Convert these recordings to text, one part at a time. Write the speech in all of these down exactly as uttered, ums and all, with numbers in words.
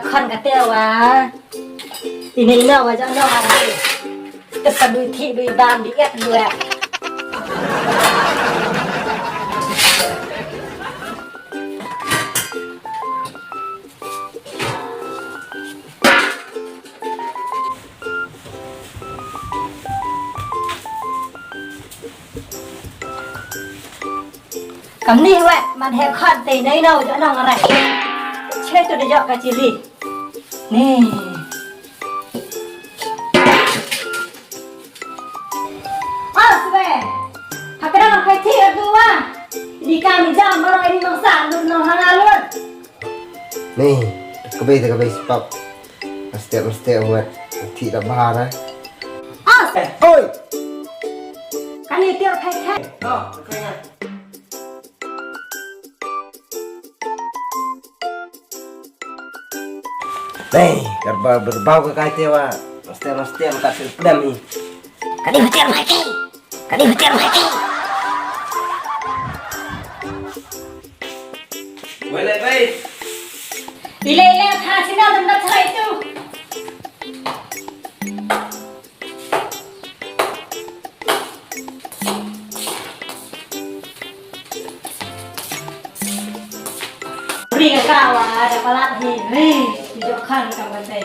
Khon kata wa. Ini ina wa jang no wa. Te sa dui thi dui bam di et dui. Kamni wet man he khot te nei no jo nong re. Che tu de jo ka chili. Ni. Aswe. Hakra kai thi adu wa. Di kami jam baru ini nong sa adu nong hanga lut. Ni, ka bei, ka bei sipap. Mesti, mesti buat. Ti dah bahar eh. As. Oi. Kani tiar khai khai. Oh, khai khai. Ni, karba berbau ka kai te wa. Mesti, mesti ka sil pedam ni. Kani tiar khai khai. Kani hotel mati. Wele bai. Ile ile kha sina dum da chai tu. Ri ka wa da palat hi ri. Jok khan ka ba sai.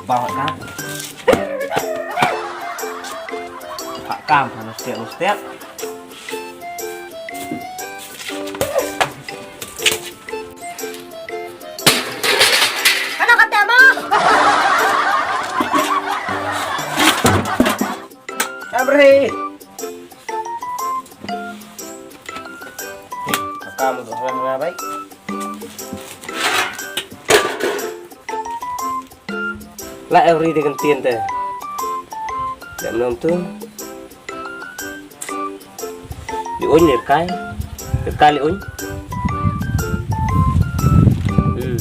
Bawat kan. Pak kam kan setiap setiap. Mana kata mo? Amri. Pakam tu hanga hanga bai. La every day kan tien te. Dam nom tu. Li un li kai. Li kai li un. Hmm.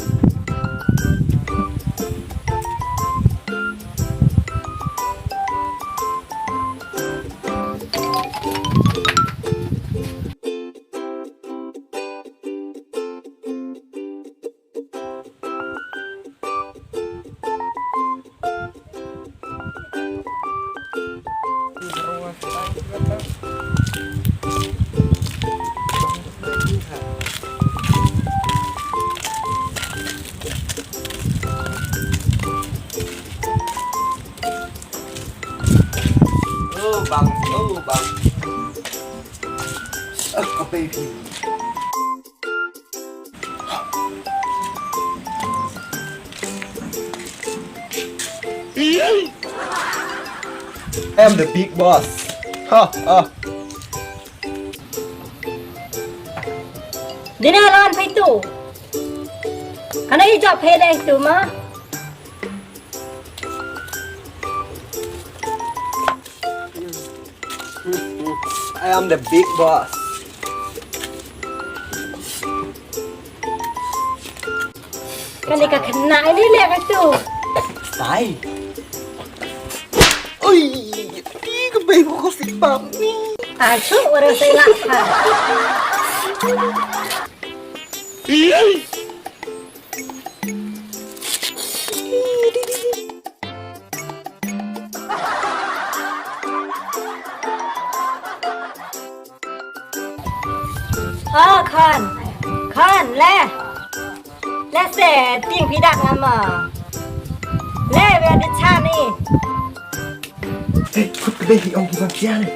Oh, bang, oh, bang. Ah, ka baby. I am the big boss. Ha, ha. Dina lawan paitu. Kana hijab pele tu ma. I am the big boss. Kani ka kena ini le ka tu. Style. Ui, ini ka bayi ko si pam ni. Asu orang saya nak. Ah, Khan. Khan, le. Le se, ting phi dak ngam ma. Le, we de cha ni. Hey, khut ka baby ong ki bang chia ni.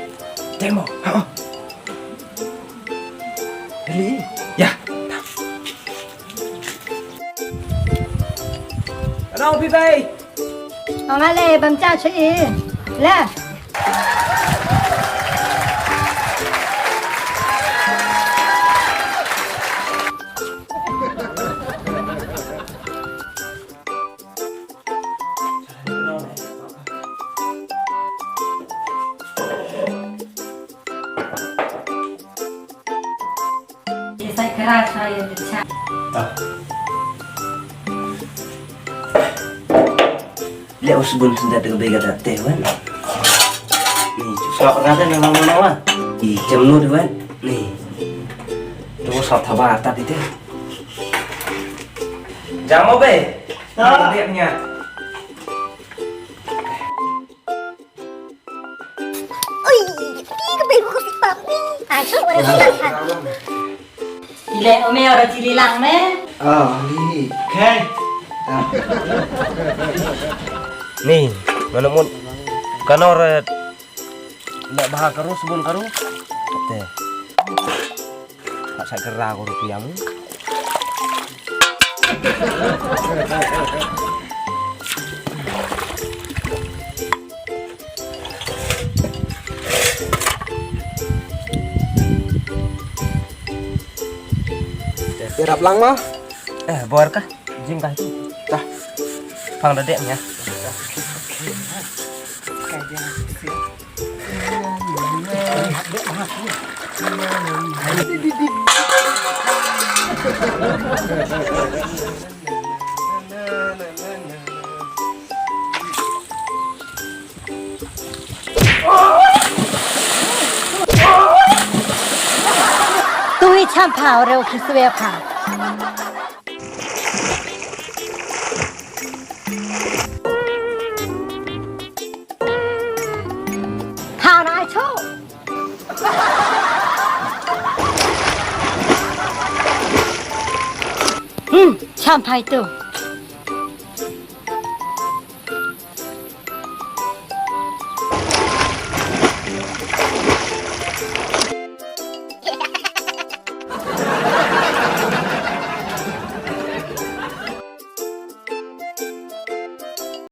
Demo, ha. Really? Yeah. Ano, Bibay? Ang ale, bam cha chi. Le. Leh u sbun senda de bega da te wan. Ni, sop rada na na na wa. Ni, jemnu dewan. Ni. Tu sop thaba atat ite. Jamo be. Ah. Dia punya. Ui, ti ka pe ko si pap ni. Ai, so wa da. Ile ome ora chili lang me. Ah, ni. Okay. Ah. Ni, mana mun kanor le baha karu subun karu. Te. Tak sa kera ko rupiah mu. Irap lang ma? Eh, bor kah? Jim kah itu? Kah? Pang dadek ya. Tu hi cham pha, reu khi swe pha. Hana ai cho. Hmm, cham phai tu.